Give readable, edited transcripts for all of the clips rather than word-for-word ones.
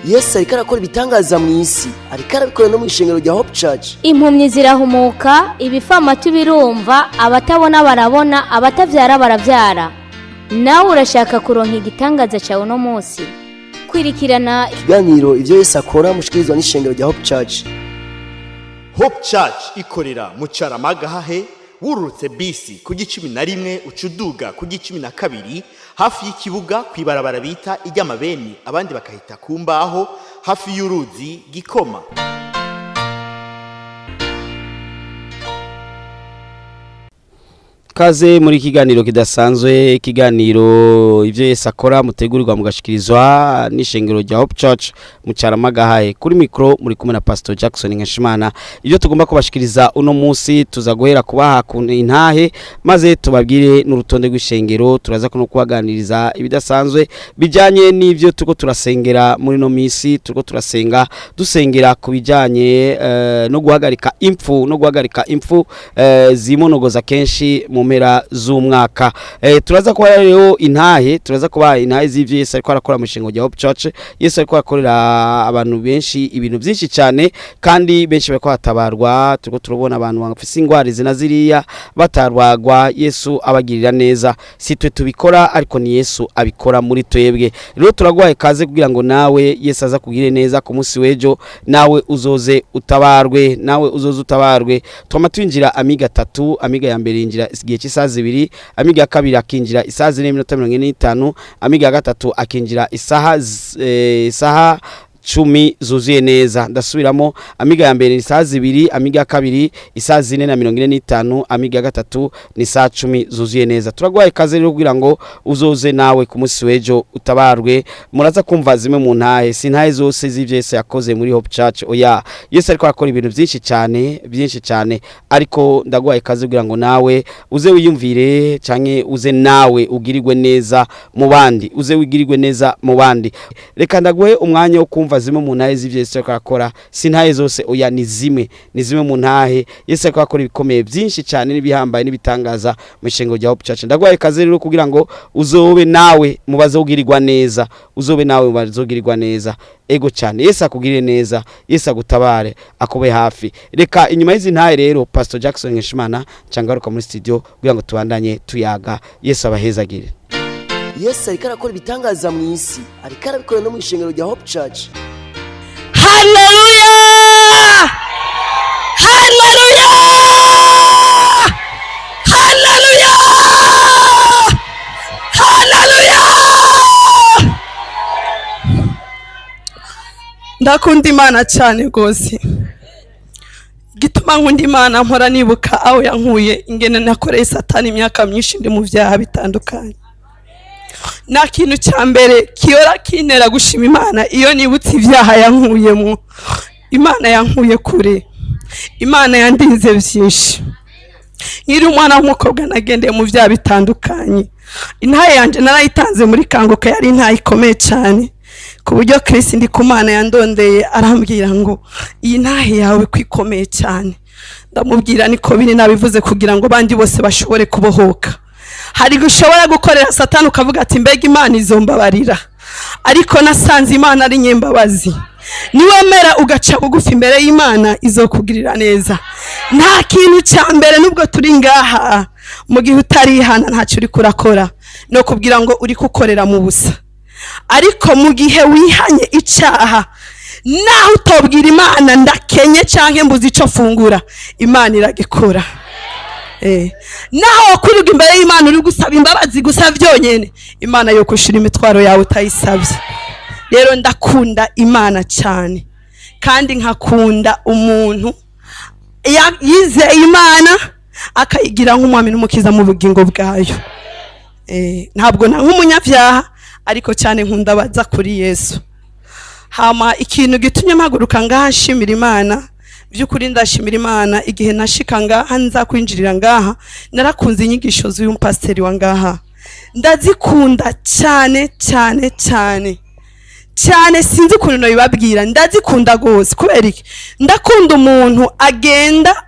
Yesu ariko arakora ibitangaza mu isi, ariko arabikora no mu ishengero rya Hope Church. Impumyi zirahumuka, ibifamatu birumva, abatabona barabona, abatabyara barabyara. Nawe urashaka kuronka igitangaza cyawe uno munsi? Kwirikirana ikiganiro Ibyo Yesu Akora mushikirizwa n'ishengero rya Hope Church. Hope Church ikorera mu Caramagahahe, wururutse bisi ku gicumi na rimwe ucuduga ku gicumi na kabiri, hafi y'ikibuga, kw'ibarabara bita iry'amabeni, abandi bakahita ku mbaho, hafi y'uruzi Gikoma. Kaze muri kiganiro kidasanzwe, ikiganiro Ibyo Yesu Akora, mutegurirwa mugashikirizwa n'ishengero rya Hope Church mu Caramagahaye. Kuri mikro muri kumwe na Pastor Jackson Nkeshimana. Ibyo tugomba kubashikiriza uno munsi, tuza guhera kubaha ku intahe, maze tubabwire n'urutonde rw'ishengero. Turaza kuno kubaganiriza ibidasanzwe bijanye n'ivyo turiko turasengera muri no misi. Turiko turasenga, dusengera ku bijanye no guhagarika impfu, no guhagarika impfu zimonogoza kenshi mu mpera z'umwaka. Turaza kuba rero intahe, turaza kuba intahe z'ivyo Yesu ariko arakora mu ishengo rya Hope Church. Yesu ariko arakorera abantu benshi ibintu byinshi cyane, kandi benshi bariko batabarwa. Turiko turabona abantu bafise ingwara zina ziriya batarwagwa, Yesu abagirira neza. Si twe tubikora, ariko ni Yesu abikora muri twebwe. Rero turaguhaye kaze kugira ngo nawe Yesu aza kugire neza ku munsi w'ejo, nawe uzoze utabarwe, nawe uzoze utabarwe. Twama twinjira amiga atatu. Amiga ya mbere yinjira igihe cy'isaha 2, amiga ya kabiri akinjira isaha 4:45, amiga ya gatatu akinjira isaha 10 zuzuye neza. Ndasubiramo: amiga ya mbere ni isaha 2, amiga ya kabiri isaha 4:45, amiga ya gatatu ni isaha 10 zuzuye neza. Turaguhaye ikaze rero kugira ngo uzoze nawe ku munsi w'ejo utabarwe. Muraza kumva zimwe mu ntahe, si intahe zose z'ivyo Yesu yakoze muri Hope Church, oya. Yesu ariko arakora ibintu byinshi cyane, byinshi cyane, ariko ndaguhaye ikaze kugira ngo nawe uze wiyumvire, canke uze nawe ugirirwe neza mu bandi, uze wigirirwe neza mu bandi. Reka ndaguhe umwanya wo kumva zimwe mu ntahe z'ivyo Yesu ariko arakora. Si intahe zose, oya, ni zimwe, ni zimwe mu ntahe. Yesu ariko arakora ibikomeye byinshi cyane n'ibihambaye n'ibitangaza mu ishengo rya Hope Church. Ndaguhaye ikaze rero kugira ngo uzobe nawe mubaze ugirirwa neza, uzobe nawe mubaze ugirirwa neza. Ego cyane, Yesu akugirire neza, Yesu agutabare, akube hafi. Reka inyuma y'izi ntahe rero, Pastor Jackson Nkeshimana cangaruka muri studio kugira ngo tubandanye tuyaga. Yesu abahezagire. Yesu ariko arakora ibitangaza mu isi, ariko arabikora no mu ishengero rya Hope Church. Haleluya! Haleluya! Haleluya! Haleluya! Ndakunda Imana cyane rwose. Igituma nkunda Imana, mpora nibuka aho yankuye, ingene nakoreye Satani imyaka myinshi ndi mu byaha bitandukanye. Nta kintu cya mbere kiyora kintera gushima Imana iyo nibutse ibyaha yankuyemo. Imana yankuye kure, Imana yandinze byinshi. Nkiri umwana w'umukobwa nagendeye mu byaha bitandukanye. Intahe yanjye narayitanze muri Kanguka, yari intahe ikomeye cyane, ku buryo Chris Ndikumana yandondeye arambwira ngo iyi ntahe yawe ko ikomeye cyane. Ndamubwira niko biri, nabivuze kugira ngo abandi bose bashobore kubohoka. Hari gushobora gukorera Satani ukavuga ati mbega Imana izombabarira, ariko nasanze Imana ari nyembabazi. Niwemera ugaca bugufi imbere y'Imana, izokugirira neza. Nta kintu cya mbere, nubwo turi ngaha, mu gihe utarihana ntacyo uri kurakora, no kubwira ngo uri kukorera mu busa. Ariko mu gihe wihanye icyaha, naho utobwira Imana ndakenye canke mbuze ico fungura, Imana iragikora. Naho wakwirirwa imbere y'Imana uri gusaba imbabazi gusa byonyene, Imana yo kushira imitwaro yawe utayisabye. Rero ndakunda Imana cyane, kandi nkakunda umuntu yizeye Imana akayigira nk'umwami n'umukiza mu bugingo bwayo. Ntabwo na nk'umunyabyaha, ariko cyane nkunda baza kuri Yesu. Hama ikintu gitumye mpaguruka ngaha nshimira Imana, by'ukuri ndashimira Imana. Igihe nashika ngaha, nza kwinjirira ngaha, narakunze inyigisho z'uyu mupasiteri wa ngaha, ndazikunda cyane cyane cyane cyane, sinzi ukuntu nabibabwira, ndazikunda rwose. Kubera iki? Ndakunda umuntu agenda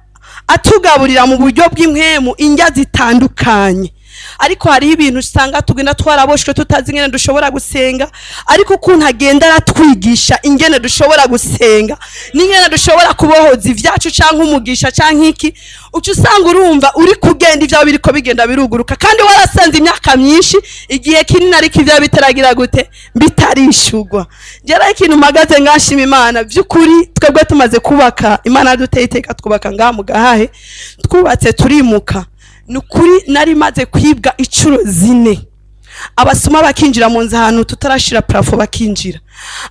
atugaburira mu buryo bw'impwemu indya zitandukanye. Ariko hariho ibintu usanga tugenda twaraboshwe, tutazi ingene dushobora gusenga. Ariko ukuntu agenda aratwigisha ingene dushobora gusenga n'ingene dushobora kubohoza ivyacu canke umugisha canke iki, uca usanga urumva uri kugenda, ibyawe biriko bigenda biruguruka, kandi warasenze imyaka myinshi, igihe kinini, ariko ibyawe bitaragira gute? Bitarishugwa. Njyewe ikintu mpagaze ngashima Imana by'ukuri, twebwe tumaze kubaka, Imana yaduteye iteka, twubaka ngaha mu Gahahe, twubatse turimuka. Ni ukuri nari maze kwibwa inshuro 4, abasuma bakinjira mu nzu ahantu tutarashira plafond bakinjira.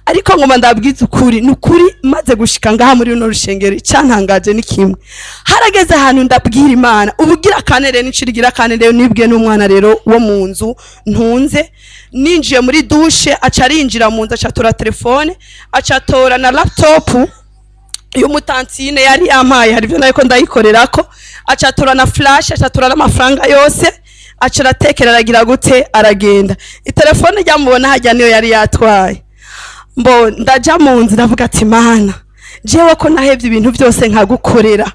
Ariko ngoma ndabwiza ukuri, ni ukuri, maze gushika ngaha muri runo rushengero, icyantangaje ni kimwe: harageze ahantu ndabwira Imana. Ubugira kane rero, inciro igira kane rero, nibwe n'umwana rero wo mu nzu ntunze. Ninjiye muri douche, aca arinjira mu nzu, aca atora telefone, aca atora na laptop y'umutantine yari yampaye, hari ibyo nariko ndayikorerako, aca atora na flash, aca atora n'amafaranga yose, aca aratekera, aragira gute, aragenda. Itelefone ryamubona hajya niyo yari yatwaye. Mbo ndaja mu nzu, ndavuga ati: "Mana, jewe ko nahevye ibintu byose nkagukorera,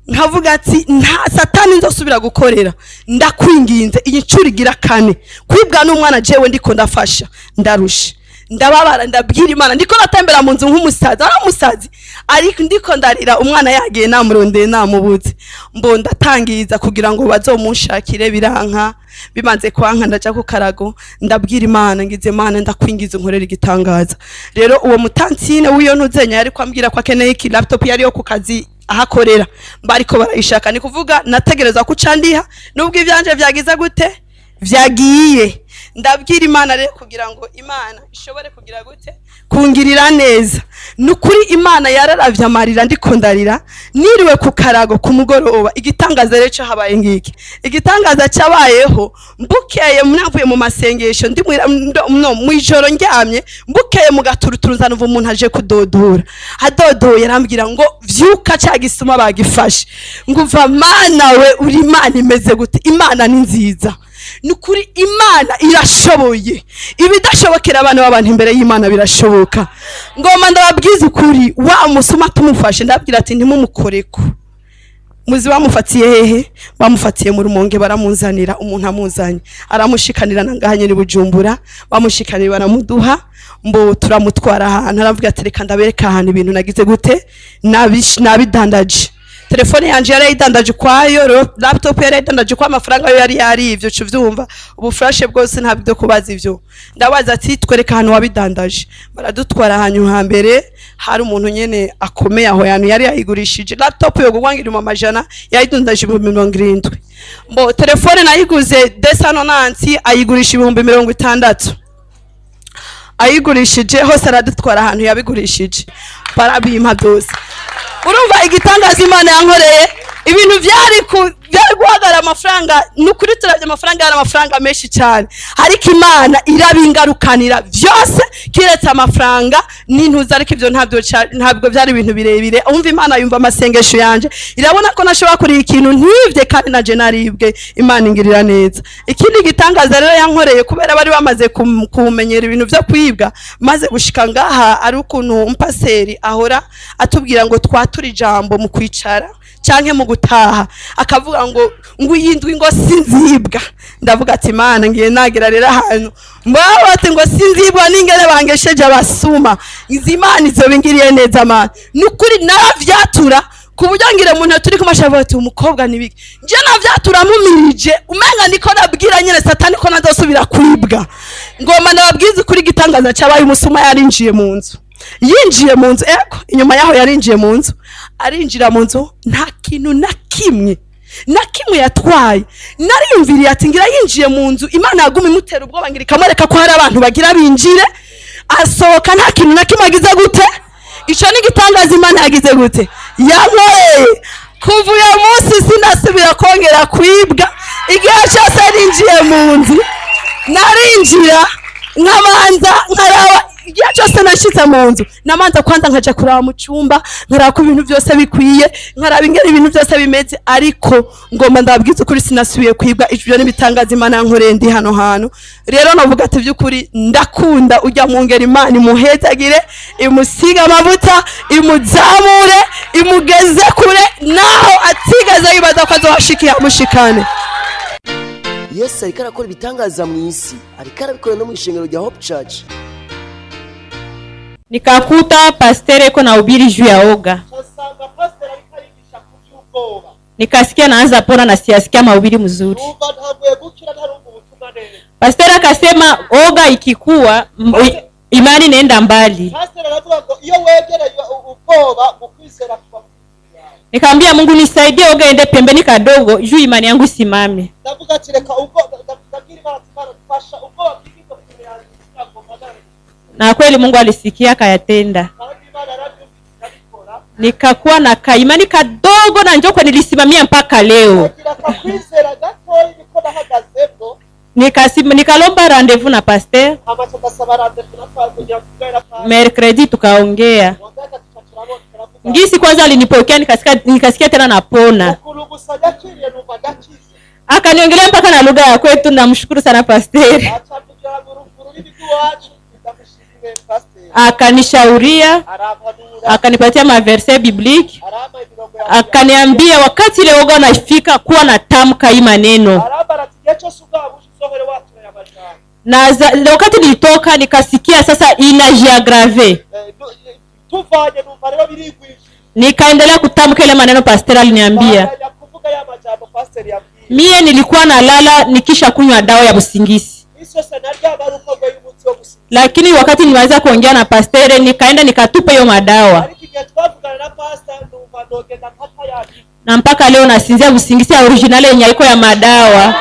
nkavuga ati nta satani nzosubira gukorera, ndakwinginze, iyi ncuro igira kane kwibwa n'umwana jewe ndiko ndafasha, ndarusha, ndababara." Ndabwira Imana, ndiko natembera mu nzu nk'umusazi, ari umusazi, ariko ndiko ndarira, umwana yagiye, namurondeye namubuze. Mbo ndatangiza kugira ngo bazomunshakire, biranka. Bimanze kwanka, ndaja ku karago, ndabwira Imana, ngize: "Imana, ndakwingiza unkorera igitangaza." Rero uwo mutantine w'iyo ntuzenya yariko ambwira ko akeneye iki laptop yari yo ku kazi ahakorera, bariko barayishaka. Ni kuvuga nategereza ko uca ndiha nubwo ivyanje vyagize gute, vyagiye. Ndabwira Imana rero kugira ngo Imana ishobore kugira gute, kungirira neza. Ni ukuri Imana yararavye amarira ndiko ndarira niriwe ku karago ku mugoroba. Igitangaza rero cahabaye ngiki: igitangaza cyabayeho, mbukeye navuye mu masengesho, ndi no mwijoro ndyamye, mbukeye mu gaturuturu nzanumva umuntu aje kudodora. Adodoye arambwira ngo: "Vyuka, cya gisuma bagifashe." Ngumva: "Mana we, uri Imana imeze gute?" Imana ni nziza, ni ukuri Imana irashoboye. Ibidashobokera abana b'abantu, imbere y'Imana birashoboka. Ngoma ndababwiza ukuri, wa musuma tumufashe, ndabwira ati: "Ntimumukoreko." Muzi bamufatiye hehe? Bamufatiye mu Rumonge, baramuzanira umuntu amuzanye, aramushikanira na ngaha nyene i Bujumbura. Bamushikanira baramuduha, mbo turamutwara ahantu, aravuga ati: "Reka ndabereka ahantu ibintu nagize gute, nabidandaje." Telefone yanje yarayidandaje ukwayo, laptop yarayidandaje ukwayo, amafaranga yo yari yarivyo, uca uvyumva, ubu flash bwose ntabwo kubaza ivyo. Ndabaza ati: "Twereka ahantu wabidandaje." Baradutwara ahantu hambere hari umuntu nyene akomeye, aho yantu yari yayigurishije. Laptop yo gugwa ngira mu amajana, yayidandaje 70,000. Mbo telefone nayiguze 290, ayigurisha 60,000. Ayigurishije hose, aradutwara ahantu yabigurishije, barabimpa byose. Urumva igitangaza Imana yankoreye, ibintu byari guhagarara amafaranga, ni ukuri turabye amafaranga yari amafaranga menshi cyane, ariko Imana irabingarukanira byose kiretse amafaranga n'intuza. Ariko ibyo ntabwo byari ibintu birebire. Umva, Imana yumva amasengesho yanje, irabona ko nashobora kuriha ikintu ntibye kandi naje naribwe. Imana ingirira neza. Ikindi gitangaza rero yankoreye, kubera bari bamaze kumenyera ibintu byo kwibwa, maze gushika ngaha ari ukuntu umpaseri ahora atubwira ngo twature ijambo mu kwicara canke mu gutaha, akavuga ngo iyindwi ngo sinzibwa. Ndavuga ati: "Imana, ngiye nagera rero ahantu mbaba ati ngo sinzibwa n'ingene bangesheje abasuma, izi Imana izoba ingiriye neza." Mana, ni ukuri naravyatura ku buryo ngira umuntu turi kumashavuga ati: "Umukobwa nibiki?" Nje navyatura mumirije, umenga niko nabwira nyene satani ko nazosubira kwibwa. Ngoma ndababwiza ukuri, igitangaza cyabaye, umusuma yarinjiye mu nzu, yinjiye mu nzu, ego, inyuma yaho yarinjiye mu nzu, arinjira mu nzu, nta kintu na kimwe na kimwe yatwaye. Nariyumviriye ati ngira yinjiye mu nzu, Imana yaguma imutera ubwoba, ngira ikamwereka ko hari abantu bagira binjire, asohoka nta kintu na kimwe agize gute. Ico ni igitangaza Imana yagize gute, yankoreye. Kuva uyo munsi sinasubira kongera kwibwa. Igihe cyose ninjiye mu nzu, narinjira nkabanza nkaraba. Igihe cyose nashyize mu nzu, namanza kwanza nkaja kuraba mu cyumba, nkaraba ko ibintu byose bikwiye, nkaraba ingene ibintu byose bimeze. Ariko ngomba ndababwiza ukuri, sinasubiye kwibwa. Ibyo n'ibitangaza Imana yankoreye ndi hano hantu. Rero navuga ati by'ukuri ndakunda ujya mu ngeri, Imana imuhezagire, imusige amavuta, imuzamure, imugeze kure naho atigeze yibaza ko azohashika, yamushikane. Yesu ariko arakora ibitangaza mu isi, ariko arabikora no mu ishengero rya Hope Church. Nikakuta pastere iko na ubiri juu ya oga, Nsanga pasiteri ariko arigisha ku by'ubwoba. Nikasikia naanza pona na siyasikia mahubiri mzuri. Numva ntavuye gukira, ntarumva ubutumwa neza. Pastere akasema oga ikikuwa imani inaenda mbali. Pasiteri aravuga ngo iyo wegereye ubwoba mu kwizera kuba kuri yawe. Nikamwambia Mungu, nisaidie oga ende pembeni kadogo juu imani yangu isimame. Ndavuga ati reka ubwo ndabwira Imana ati Imana mfasha ubwoba bwigirwa kure yanjye kugira ngo mpagarare. Na kweli Mungu alisikia akayatenda. Kandi Imana yarabyumvise irabikora. Nikakuwa na kaimani kadogo na njoko nilisimamia mpaka leo. Ndagira akakwizera gatoya niko nahagazemwo. Nikalomba rendez-vous na pasteur. Amaca ndasaba rendez-vous na pasiteri kugira ngo tuvugane na pasiteri. Mercredi tukaongea. Wa gatatu tuca turabona turavugana. Ngisi kwanza alinipokea, nikasikia tena napona. Ukuntu gusa yakiriye numva ndakize. Akaniongelea mpaka na lugha ya kwetu, namshukuru sana pasteur. Aca mvugira mu rurimi rw'iwacu, ndamushimire pasiteri. Akanishauria, Arampanura. Akanipatia maverse biblique, Arampa imirongo ya akaniambia wakati ile woga unafika kuwa na tamka hii maneno. Arambara ati igihe cyose ubwaba uje uzohore watura amajambo. Na wakati nilitoka nikasikia sasa inajiaggrave. Tuvanye numva rero birigwije. Nikaendelea kutamka ile maneno pasteur aliniambia. Bandanya kuvuga ya majambo pasiteri yabwiye. Mie nilikuwa nalala nikisha kunywa dawa ya usingizi. Isi yose naryama ari uko nyweye umuti wo gusinzira. Lakini wakati niweza kuongea na pastere nikaenda nikatupa hiyo madawa. Ariko igihe twavugana na pasita numva ndogenda nkata ya miti. Na mpaka leo nasinzia usingizi ya original yenye haiko ya madawa.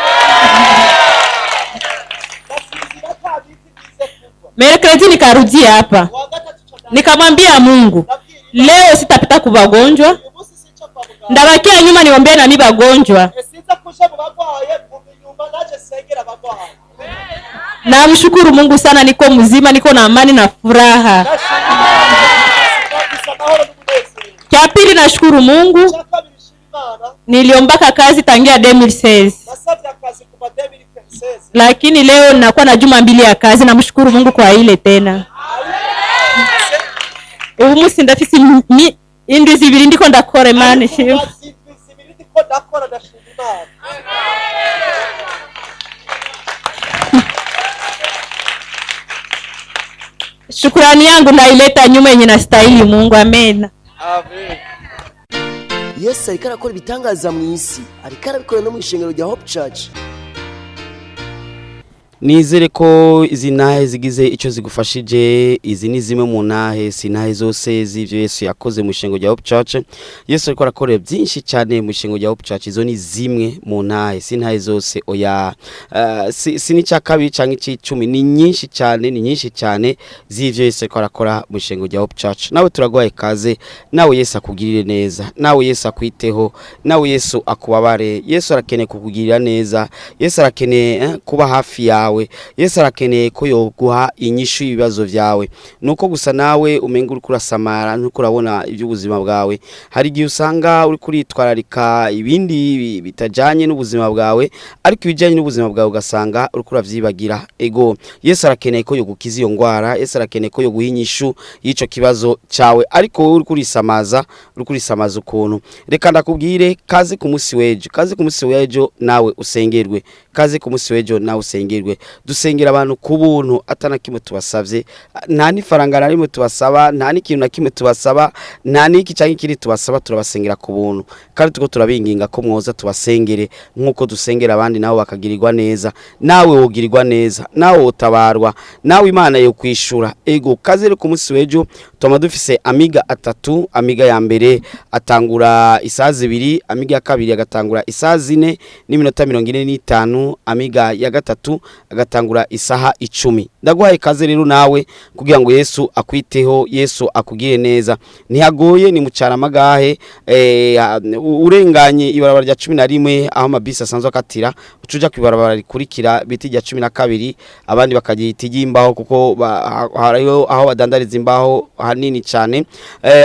Ndasinzira ata miti ngize kunywa. Mercredi nikarudia hapa. Wa gatatu ca Nikamwambia Mungu, ndabwira Imana, leo sitapita kwa wagonjwa, uyu munsi sinca kwa muganga. ndabakia nyuma niombee na mi wagonjwa. Sinza kuja mu bagwaye, nguma inyuma naje sengera abagwaye. Namshukuru Mungu sana, niko mzima, niko na amani na furaha. Ndashima Imana, mfise amahoro n'umunezero. Cha pili nashukuru Mungu, Icya kabiri nshima Imana, niliombaka kazi tangia 2016. Nasabye akazi kuva 2016. Lakini leo nakuwa na juma 2 ya kazi, namshukuru Mungu kwa ile tena. Ubu munsi ndafise indwi zibiri ndiko ndakora, Imana ishimwe. Ariko indwi zibiri ndiko ndakora, ndashima Imana. Shukrani yangu naileta nyuma yenye nastahili Mungu. Amen. Amen. Yesu ariko arakora ibitangaza mu isi, ariko arabikora no mu ishengero rya Hope Church. Nizere ko izi ntahe zigize icyo zigufashije. Izi ni zimwe mu ntahe, si intahe zose z'ibyo Yesu yakoze mu ishengo rya Hope Church. Yesu ariko arakorera byinshi cyane mu ishengo rya Hope Church. Izo ni zimwe mu ntahe, si intahe zose, oya. Si n'icya kabiri cyangwa icy'icumi, ni nyinshi cyane, ni nyinshi cyane z'ibyo Yesu ariko arakora mu ishengo rya Hope Church. Nawe turaguhaye ikaze, nawe Yesu akugirire neza, nawe Yesu akwiteho, nawe Yesu akubabare. Yesu arakeneye kukugirira neza, Yesu arakeneye kuba hafi yawe, Yesu arakeneye ko yoguha inyishu y'ibibazo byawe. Nuko gusa nawe umenga uriko urasamara, ntuko urabona iby'ubuzima bwawe. Hari igihe usanga uri kuritwararika ibindi bitajanye n'ubuzima bwawe, ariko ibijanye n'ubuzima bwawe ugasanga uriko uravyibagira. Ego, Yesu arakeneye ko yogukiza iyo ngwara, Yesu arakeneye ko yoguha inyishu y'ico kibazo cawe, ariko wowe uriko urisamaza, uriko urisamaza ukuntu. Reka ndakubwire, kaze ku munsi w'ejo, kaze ku munsi w'ejo nawe usengerwe, kaze ku munsi w'ejo nawe usengerwe. Dusengera abantu ku buntu, atana kimwe tubasavye, nta n'ifaranga na rimwe tubasaba, nta n'ikintu na kimwe tubasaba, nta n'iki canke ikindi tubasaba, turabasengera ku buntu. Kandi tuko turabinginga ko mwoza tubasengere nk'uko dusengera abandi, nabo bakagirirwa neza. Nawe wogirirwa neza, nawe wotabarwa, nawe Imana yo kwishura. Ego, kaze rero ku munsi w'ejo tuma dufise amiga atatu. Amiga ya mbere atangura isaha 2, amiga ya kabiri agatangura isaha 4:45, amiga ya gatatu agatangura isaha 10. Ndaguhaye ikaze rero nawe kugira ngo Yesu akwiteho, Yesu akugire neza. Ntihagoye, ni mucaramagahe, urenganye ibarabara rya 11 aho amabisi asanzwe akatira, ucuja ku ibarabara rikurikira bita irya 12, abandi bakagihita iry'imbaho kuko hariho aho badandariza imbaho hanini cyane.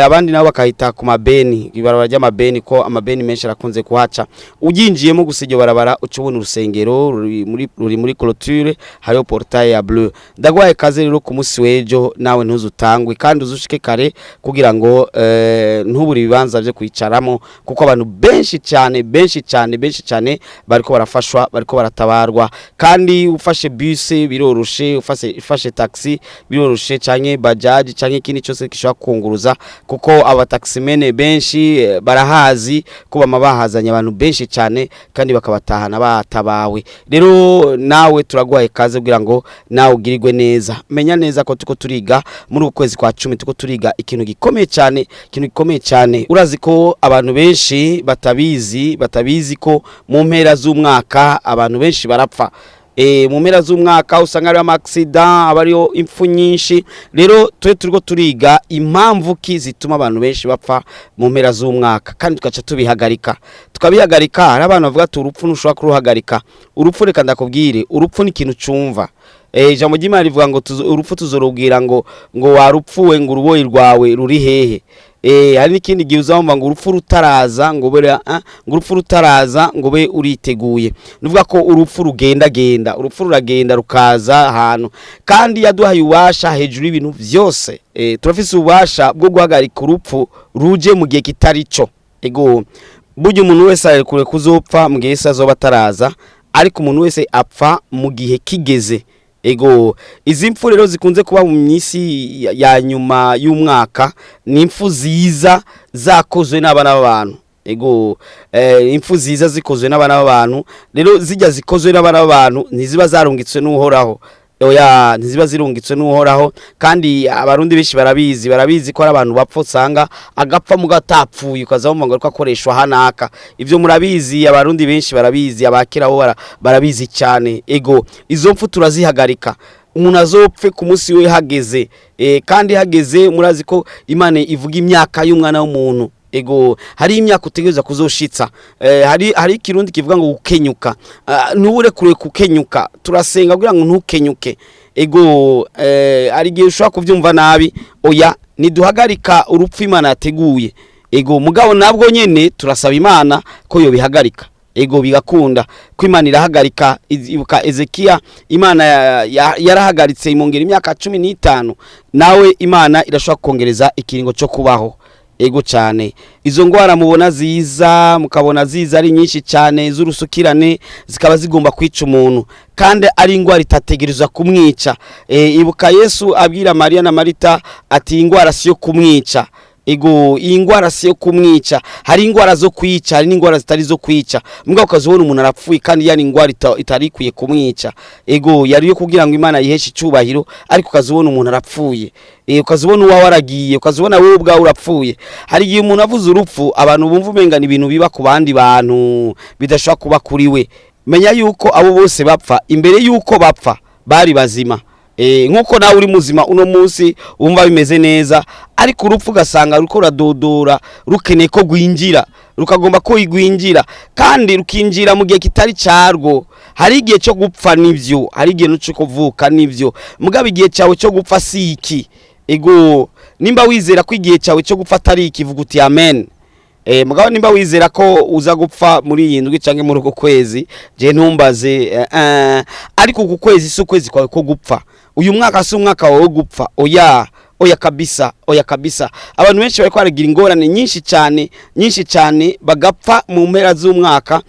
Abandi nabo bakahita ku mabeni, ibarabara ry'amabeni, ko amabeni menshi arakunze kuhaca. Uginjiyemo gusa iryo barabara uca ubona urusengero ruri muri clôture, hariho portail ya bleu. Ndagwaye kaze rero ku munsi w'ejo, nawe ntuzutangwe kandi uzushike kare kugira ngo ntubure ibibanza byo kwicaramo, kuko abantu benshi cyane, benshi cyane, benshi cyane bariko barafashwa, bariko baratabarwa. Kandi ufashe bus biroroshe, ufashe taxi biroroshe, canke bajaji, canke ikindi cyose gishobora kunguruza, kuko abataximene benshi barahazi ko bama bahazanye abantu benshi cyane kandi bakabatahana batabawe. Rero nawe turaguhaye kaze kugira ngo nawe ugirirwe neza. Menya neza ko tuko turiga muri uku kwezi kwa 10, tuko turiga ikintu gikomeye cyane, ikintu gikomeye cyane. Urazi ko abantu benshi batabizi ko mu mpera z'umwaka abantu benshi barapfa. Mu mpera z'umwaka usanga hariho ama accident, aba ariyo impfu nyinshi. Rero twe turiko turiga impamvu ki zituma abantu benshi bapfa mu mpera z'umwaka, kandi tugaca tubihagarika, tukabihagarika. Hari abantu bavuga ati urupfu ntushobora kuruhagarika. Urupfu, reka ndakubwire, urupfu ni ikintu cumva. Ijambo ry'Imana rivuga ngo urupfu tuzorubwira ngo warupfuwe, ngo uruboyi rwawe ruri hehe? Hari n'ikindi gihe uzamva ngo urupfu rutaraza ngo ube ngo urupfu rutaraza ngo ube uriteguye. Nuvuga ko urupfu rugendagenda, urupfu ruragenda rukaza ahantu, kandi yaduhaye ububasha hejuru y'ibintu byose. Turafise ububasha bwo guhagarika urupfu ruje mu gihe kitari cyo. Ego, burya umuntu wese arekure kuzopfa mu gihe Yesu azoba ataraza, ariko umuntu wese apfa mu gihe kigeze. Ego, izi mfu rero zikunze kuba mu minsi ya nyuma y'umwaka ni impfu ziza zakozwe n'abana b'abantu. Ego, impfu ziza zikozwe n'abana b'abantu. Rero zijya zikozwe n'abana b'abantu ntiziba zarungitswe n'Uhoraho. Oya, ntiziba zirungitswe n'Uhoraho. Kandi abarundi benshi barabizi ko ari abantu bapfa, usanga agapfa muga atapfuye, ukaza wumva ngo ariko akoreshwa hanaka. Ivyo murabizi, abarundi benshi barabizi, abakera bo barabizi cyane. Ego, izo mpfu turazihagarika, umuntu azopfe ku munsi we hageze. Kandi hageze, murazi ko Imana ivuga imyaka y'umwana w'umuntu. Ego, hari imyaka utegereza kuzoshitsa. Hari ikirundi kivuga ngo gukenyuka. Ntubure kure kukenyuka, turasenga kugira ngo ntukenyuke. Ego, hari igihe ushobora kuvyumva nabi. Oya, niduhagarika urupfu Imana yateguye. Ego, mugabo nabwo nyene turasaba Imana ko yobihagarika. Ego, bigakunda ko Imana irahagarika. Ibuka Ezekiya, Imana yarahagaritse imongera imyaka 15. Nawe Imana irashobora kongereza ikiringo cyo kubaho. Ego cyane, izo ngwara mubona ziza, mukabona ziza ari nyinshi cyane z'urusukirane, zikaba zigomba kwica umuntu kandi ari ingwara itategerezwa kumwica. Ibuka Yesu abwira Mariya na Marita ati ingwara siyo kumwica. Ego, iyi ngwara siyo kumwica. Hari ingwara zo kwica, hari n'ingwara zitari zo kwica. Mbwa ukazibona umuntu arapfuye kandi yani ingwara itari ikwiye kumwica. Ego, yari yo kugira ngo Imana yiheshe icubahiro, ariko ukazibona umuntu arapfuye. Ukazibona uwawe aragiye, ukazibona wewe ubwawe urapfuye. Hari igihe umuntu avuze urupfu, abantu bumva umenga ni ibintu biba ku bandi bantu bidashobora kuba kuri we. Menya yuko abo bose bapfa, imbere yuko bapfa bari bazima. Nkuko nawe uri muzima uno munsi wumva bimeze neza, ariko urupfu ugasanga ruko ruradodora, rukeneye ko gwinjira, rukagomba ko igwinjira, kandi rukinjira mu gihe kitari carwo. Hari igihe cyo gupfa nivyo, hari igihe cyo kuvuka nivyo, mugabo igihe cyawe cyo gupfa si iki. Ego, nimba wizera ko igihe cyawe cyo gupfa atari iki, vuga uti amen. Mugabo nimba wizera ko uza gupfa muri iyi ndwi canke muri uko kwezi, je ntumbaze. Ariko uku kwezi si ukwezi kwawe ko gupfa. Uyu mwaka si umwaka wawe wo gupfa. Oya, oya kabisa, oya kabisa. Abantu benshi bariko baragira ingorane nyinshi cyane, nyinshi cyane, bagapfa mu mpera z'umwaka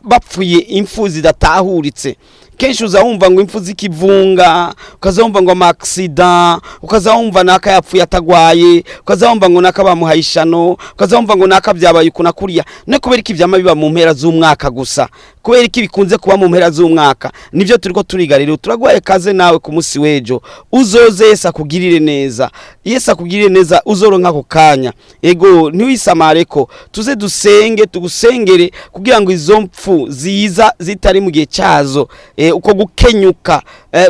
bapfuye impfu zidatahuritse. Kenshi uza wumva ngo impfu z'ikivunga, ukaza wumva ngo ama accident, ukaza wumva naka yapfuye atagwaye, ukaza wumva ngo naka bamuhaye ishano, ukaza wumva ngo naka byabaye uku na kuriya. No kubera iki vyama biba mu mpera z'umwaka gusa? Kubera iki bikunze kuba mu mpera z'umwaka? Nivyo turiko turiga. Rero turaguhaye kaze nawe ku munsi w'ejo, uzoze Yesu akugirire neza. Yesu akugirire neza, uzoronka ako kanya. Ego, ntiwisamare ko tuze dusenge, tugusengere kugira ngo izo mpfu ziza zitari mu gihe cyazo. Uko gukenyuka,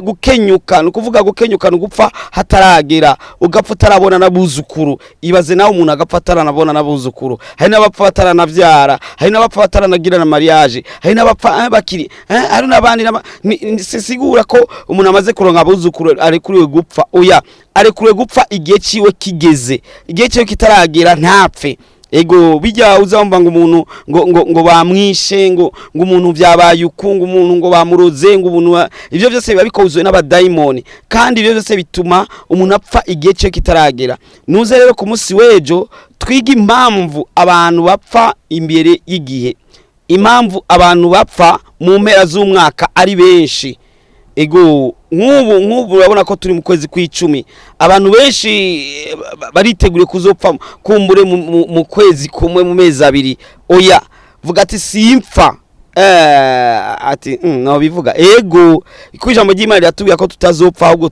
gukenyuka ni ukuvuga gukenyuka ni ugupfa hataragera, ugapfa utarabona n'abuzukuru. Ibaze nawe umuntu agapfa ataranabona n'abuzukuru. Hari n'abapfa bataranavyara, hari n'abapfa bataranagira na mariage, hari n'abapfa bakiri hari n'abandi sigura ko umuntu amaze kuronka abuzukuru arekuriwe gupfa. Oya, arekuriwe gupfa igihe ciwe kigeze. Igihe ciwe kitaragera ntapfe. Ego, bijya uzamva ngo umuntu ngo bamwishe, ngo umuntu byabaye uku, ngo umuntu ngo bamuroze, ngo umuntu ivyo byose biba bikozwe n'abadayimoni, kandi ibyo byose bituma umuntu apfa igihe cye kitaragera. Nuze rero ku munsi w'ejo twiga impamvu abantu bapfa imbere y'igihe, impamvu abantu bapfa mu mpera z'umwaka ari benshi. Ego, nk'ubu urabona ko turi mu kwezi kw'icumi, abantu benshi bariteguriye kuzopfa kumbure mu kwezi kumwe, mu mezi 2. Oya, vuga ati simpfa. Ati no bivuga ego ko ijambo ry'Imana riratubwira ko tutazopfa, ahubwo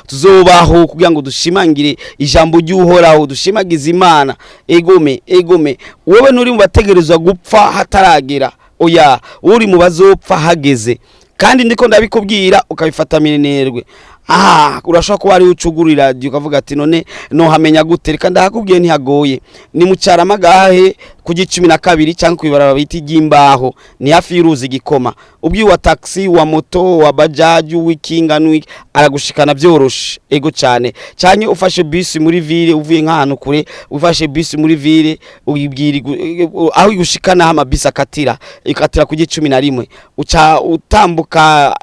tuzobaho kugira ngo dushimangire ijambo ry'Uhoraho, dushimagize Imana. Egome, egome, wowe nturi mu bategerezwa gupfa hataragera. Oya, uri mu bazopfa hageze, kandi ndiko ndabikubwira ukabifata minenerwe. Aha urashobora kuba ari ucugura iradiyo ukavuga ati none nohamenya gute? Reka ndahakubwiye, ntihagoye. Ni mu Cyaramagahe ku 12 cyangwa ku ibarabara bita iry'imbaho, ni hafi y'uruzi Gikoma. Ubwiye wa taxi, wa moto, wa bajaji, w'ikinga n'uwiki, aragushikana byoroshe. Ego cyane cyane. Ufashe bisi muri ville, uvuye nk'ahantu kure, ufashe bisi muri ville, uyibwira aho igushikana, aho amabisi akatira, ikatira ku 11, uca utambuka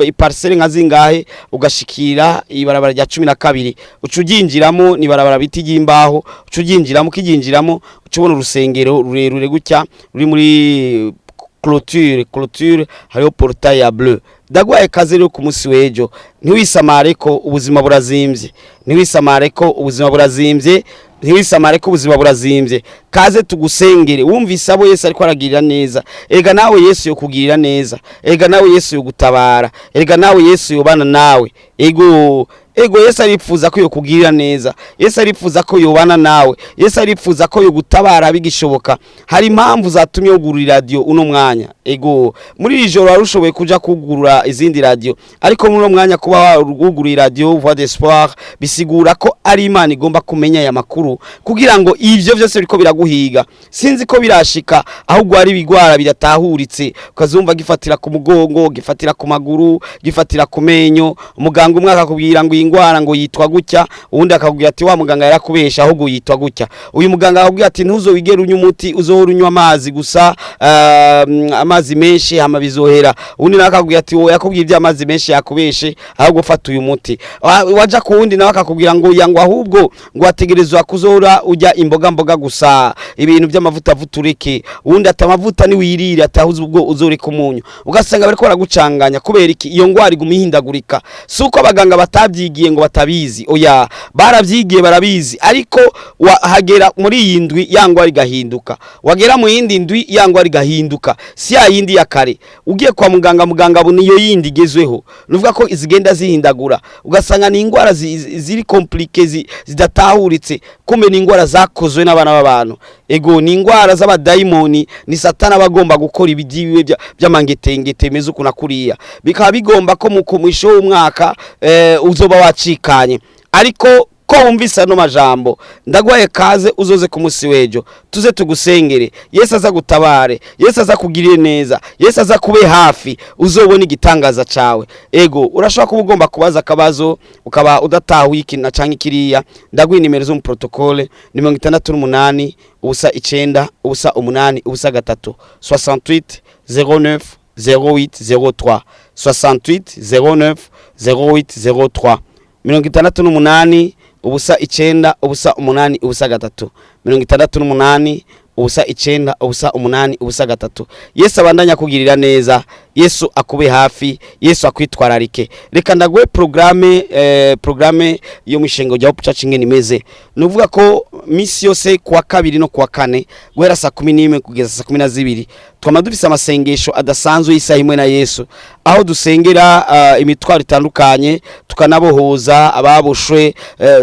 iparcelle nka zingahe, ugashikira ibarabara rya 12, uca uryinjiramo. Ni ibarabara bita iry'imbaho. Uca uryinjiramo, ukiryinjiramo uca ubona urusengero rurerure gutya ruri muri clôture, hariho portail ya bleu. Ndagwaye kaze rero ku munsi w'ejo. Ntiwisamare ko ubuzima burazimbye, ntiwisamare ko ubuzima burazimbye, ntiwisamare ko ubuzima burazimbye. Kaze tugusengere. Wumvise abo Yesu ariko aragirira neza. Ega nawe Yesu yokugirira neza, ega nawe Yesu yogutabara, ega nawe Yesu yobana nawe. Ego, ego, Yesu arifuza ko yokugirira neza, Yesu arifuza ko yobana nawe, Yesu arifuza ko yogutabara bigishoboka. Hari impamvu zatumye ugurura iradiyo uno mwanya. Ego, muri iri joro wari ushoboye kuja kugurura izindi radiyo, ariko muri uno mwanya kuba wuguriye iradiyo Voix d'Espoir bisigura ko ari Imana igomba kumenya aya makuru, kugira ngo ivyo vyose biriko biraguhiga. Sinzi ko birashika ahubwo hari ibigwara bidatahuritse, ukazumva gifatira ku mugongo, gifatira ku maguru, gifatira ku menyo. Umuganga umwe akakubwira ngo iyi ngwara ngo yitwa gutya, uwundi akakubwira ati wa muganga yarakubesha, ahubwo yitwa gutya. Uyu muganga akakubwira ati ntuzowigere unywa umuti, uzohora unywa amazi gusa, amazi menshi, hama bizohera. Uwundi nawe akakubwira ati wowe yakubwiye iby'amazi menshi yakubeshe, ahubwo fata uyu muti. Waja ku wundi nawe akakubwira ngo ya ngo ahubwo ngo wategerezwa kuzohora urya imboga mboga gusa, ibintu by'amavuta vuta ureke. Uwundi ati amavuta niwirire, atahuze ubwo uzoreka umunyu. Ugasanga bariko baragucanganya. Kubera iki? Iyo ngwara iguma ihindagurika. Si uko abaganga batabyigiye ngo batabizi, oya, barabyigiye, barabizi, ariko hagera muri iyi ndwi ya ngwara igahinduka, wagera mu yindi ndwi ya ngwara igahinduka, si ya yindi ya kare. Ugiye kwa muganga, muganga abona iyo yindi igezweho. Nuvuga ko zigenda zihindagura, ugasanga ni ingwara ziri compliquées, zidatahuritse. Kumbe ni ingwara zakozwe n'abana b'abantu. Ego, ni ingwara z'abadayimoni, ni Satani aba agomba gukora ibyiwe by'amangetengete meze uku na kuriya. Bikaba bigomba ko mu mwisho w'umwaka uzoba wacikanye. Ariko ko wumvise ano majambo, ndaguhaye kaze uzoze ku munsi w'ejo, tuze tugusengere. Yesu aza gutabare, Yesu aza kugirire neza, Yesu aza kube hafi, uzobona igitangaza cawe. Ego, urashobora kuba ugomba kubaza akabazo, ukaba udatahuye iki na canke kiriya. Ndaguha nimero zo mu protocole: ni 68 0 9 0 8 0 3, 68 09 08 03, 68 09 08 03, 68 0 9 0 8 0 3, 68 0 9 0 8 0 3. Yesu abandanya kugirira neza, Yesu akube hafi, Yesu akwitwararike. Reka ndaguhe programme yo mishengo rya Hope Church ingene imeze. Ni ukuvuga ko misi yose kuwa kabiri no kuwa kane, guhera saa 11 kugeza saa 12, twama dufise amasengesho adasanzwe y'isaha imwe na Yesu, aho dusengera imitwaro itandukanye, tukanabohoza ababoshwe,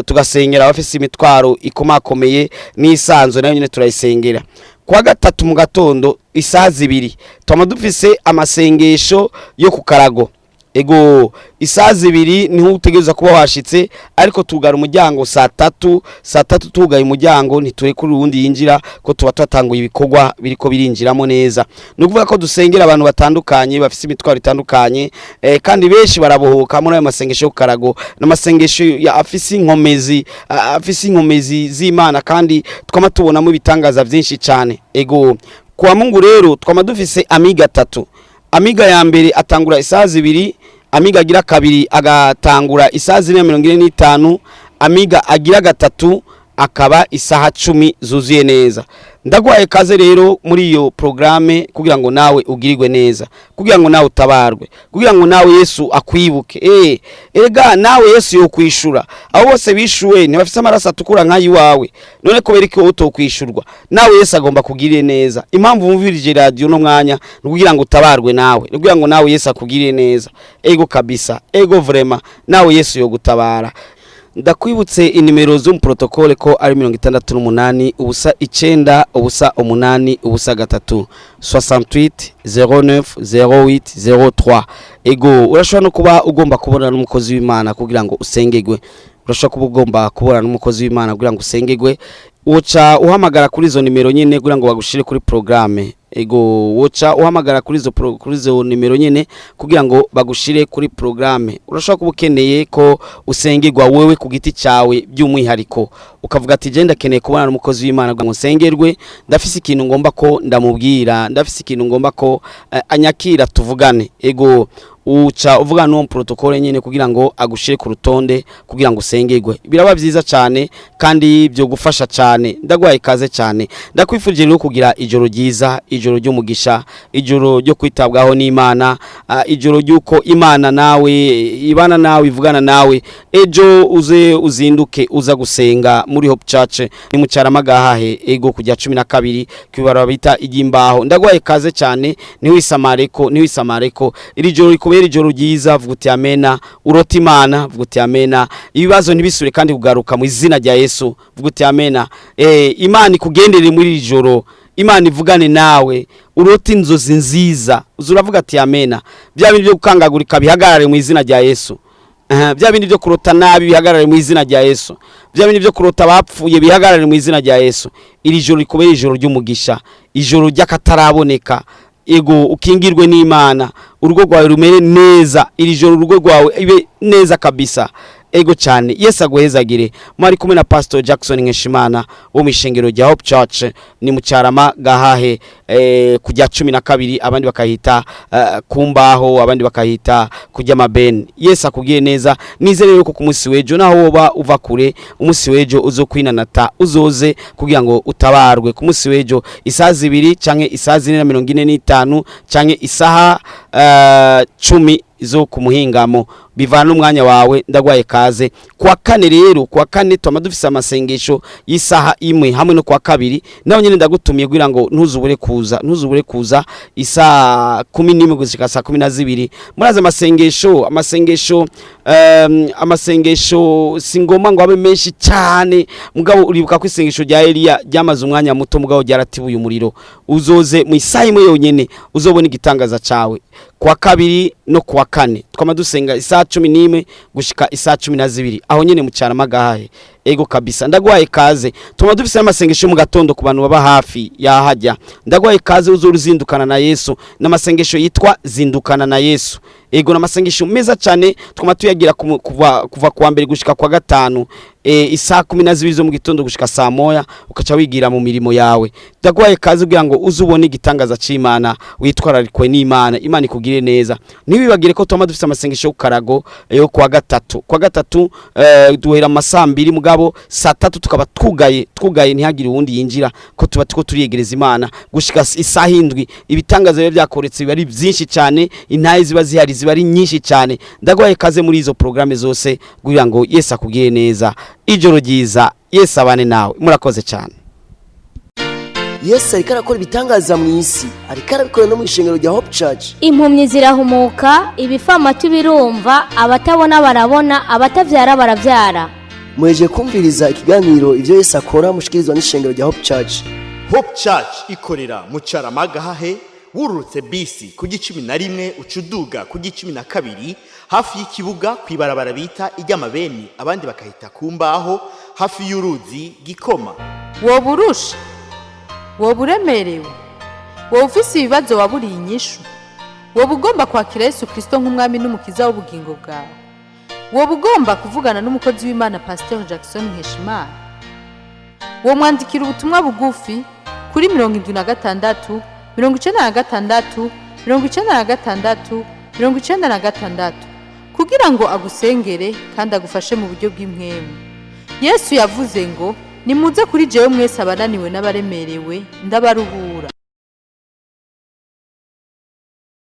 tugasengera abafise imitwaro ikomakomeye n'isanzwe, nayo nyine turayisengera. Kuwa gatatu mu gatondo isaha 2 twama dufise amasengesho yo ku karago. Ego, isaha 2 niho utegereza kuba washitse, ariko tugara umuryango saa 3. Saa 3 tugaye umuryango, ntiturekura uwundi yinjira, ko tuba twatanguye ibikorwa biriko birinjiramo neza. Ni ukuvuga ko dusengera abantu batandukanye bafise imitwaro itandukanye, kandi benshi barabohoka muri ayo masengesho yo ku karago, n'amasengesho ya afise inkomezi z'Imana, kandi twama tubonamo ibitangaza byinshi cyane. Ego, kuwa Mungu rero twama dufise amiga atatu. Amiga ya mbere atangura isaha 2, amiga agira kabiri agatangura isaha 4:45, amiga agira gatatu akaba isaha 10 zuzuye neza. Ndagwaye kaze rero muri iyo programme kugira ngo nawe ugirirwe neza, kugira ngo nawe utabarwe, kugira ngo nawe Yesu akwibuke. Erega nawe Yesu yokwishura. Abo bose bishuwe ntibafise amaraso atukura nk'ayiwawe? None kubera iki wowe utokwishurwa? Nawe Yesu agomba kugirire neza. Impamvu wumvirije radio no mwanya ni kugira ngo utabarwe nawe, ni kugira ngo nawe Yesu akugirire neza. Ego kabisa, ego vraiment, nawe Yesu yogutabara. Ndakwibutse inimero z'umuprotokole ko ari 68 0 9 0 8 0 3, 68 09 08 03. Ego, urashobora no kuba ugomba kubona n'umukozi w'Imana kugira ngo usengegwe. Urashobora kuba ugomba kubona n'umukozi w'Imana kugira ngo usengegwe, uca uhamagara kuri izo nimero nyene kugira ngo bagushire kuri programme. Ego, woca uhamagara kuri izo nimero nyene kugira ngo bagushire kuri programme. Urashobora kuba ukeneye ko usengerwa wewe ku giti cyawe by'umwihariko, ukavuga ati: "Je ndakeneye kubona n'umukozi w'Imana ngo nsengerwe, ndafise ikintu ngomba ko ndamubwira, ndafise ikintu ngomba ko anyakira tuvugane." Ego, uca uvuga n'uwo protocole nyene kugira ngo agushire ku rutonde kugira ngo usengerwe. Biraba byiza cyane kandi byo gufasha cyane. Ndagwaye ikaze cyane. Ndakwifurije rero kugira ijoro ryiza, ijoro ry'umugisha, ijoro ryo kwitabwaho n'Imana, ijoro ry'uko Imana nawe ibana nawe, ivugana nawe. Ejo uze uzinduke uza gusenga muri Hope Church, ni mu Cyaramagahahe. Ego, kujya 12 kwibara bita iry'imbaho. Ndagwaye ikaze cyane. Ntiwisamareko, ntiwisamareko. Iri joro rikubera ijoro ryiza. Vuga uti amena. Urota Imana, vuga uti amena. Ibibazo ntibisure kandi kugaruka mu izina rya Yesu. Vuga uti amena. Imana ikugendere muri iri joro, Imana ivugane nawe, urota inzozi nziza, uza uravuga ati amena. Bya bindi byo gukangagurika bihagarare mu izina rya Yesu. Aha, bya bindi byo kurota nabi bihagarare mu izina rya Yesu. Bya bindi byo kurota bapfuye bihagarare mu izina rya Yesu. Iri joro rikubera ijoro ry'umugisha, ijoro ry'akataraboneka. Ego, ukingirwe n'Imana, urugo rwawe rumere neza. Iri joro urugo rwawe ibe neza kabisa. Ego cyane, Yesu aguhezagire. Mwari kumwe na Pastor Jackson Nkeshimana wo mu ishengero rya Hope Church, ni mu Cyarama Gahahe, kujya 12, abandi bakahita kumbaho, abandi bakahita kujya mabeni. Yesu akugire neza. Nizere yuko ku munsi w'ejo, naho woba uva kure, umunsi w'ejo uzo kwinanata uzoze kugira ngo utabarwe. Ku munsi w'ejo isaha 2 canke isaha 4:45 canke isaha 10 zo ku muhingamo, bivana n'umwanya wawe. Ndagwaye kaze. Kuwa kane rero, kuwa kane twama dufise amasengesho y'isaha 1 hamwe no kuwa kabiri. Nawe nyene ndagutumiye kugira ngo ntuzubure kuza, ntuzubure kuza isaa 11 gushika saa 12. Murazi amasengesho si ngoma ngo abe menshi cyane, mugabo uribuka ko isengesho rya Eliya ryamaze umwanya muto, mugabo ryaratibuye umuriro. Uzoze mu isaha 1 yonyene, uzobona igitangaza cawe. Kuwa kabiri no kuwa kane twama dusenga isaha 11 gushika isaha 12, aho nyene mu Cyaramagahahe. Ego kabisa, ndagwaye kaze. Tuma dufise amasengesho mu gatondo ku bantu baba hafi yahajya. Ndagwaye kaze, uzuruzindukana na Yesu, n'amasengesho yitwa Zindukana na Yesu. Ego, n'amasengesho meza cyane, twama tuyagira kuva kuwa mbere gushika kwa gatanu, isaha 12 zo mu gitondo gushika saa 1, ukaca wigira mu mirimo yawe. Ndagwaye kaze kugira ngo uzubone igitangaza c'Imana, witwararikwe n'Imana, Imana ikugire neza. Ntibibagire ko twama dufise amasengesho yo ku karago yo kuwa gatatu. Kuwa gatatu duhera amasaa 2, mugabo saa 3 tukaba twugaye, ntihagire uwundi yinjira, ko tuba tuko turiyegereza Imana gushika isaha 7. Ibitangaza biba byakoretse biba ari byinshi cyane, intahe ziba zihari ziba ari nyinshi cyane. Ndagwaye kaze muri izo programme zose kugira ngo Yesu akugire neza. Ijoro ryiza, Yesu abane nawe. Murakoze cyane. Yesu ariko arakora ibitangaza mu isi, ariko arabikora no mu ishengero rya Hope Church. Impumyi zirahumuka, ibifamatu birumva, abatabona barabona, abatabyara barabyara. Muheje kumviriza ikiganiro Ibyo Yesu Akora, mushikirizwa n'ishengero rya Hope Church. Hope Church ikorera mu Cyaramagahahe. Wururutse bisi ku gicumi na rimwe uca uduga ku gicumi na kabiri hafi y'ikibuga ku ibarabara bita iry'amabeni, abandi bakahita ku mbaho, hafi y'uruzi Gikoma. Woba urusha, woba uremerewe, woba ufise ibibazo waburiye inyishu, woba ugomba kwakira Yesu Kirisito nk'umwami n'umukiza w'ubugingo bwawe, woba ugomba kuvugana n'umukozi w'Imana Pasiteri Jackson Nkeshimana, womwandikira ubutumwa bugufi kuri 76 96 96 96 kugira ngo agusengere kandi agufashe mu buryo bw'impwemu. Yesu yavuze ngo: "Nimuze kuri jewe mwese abananiwe n'abaremerewe, ndabaruhura."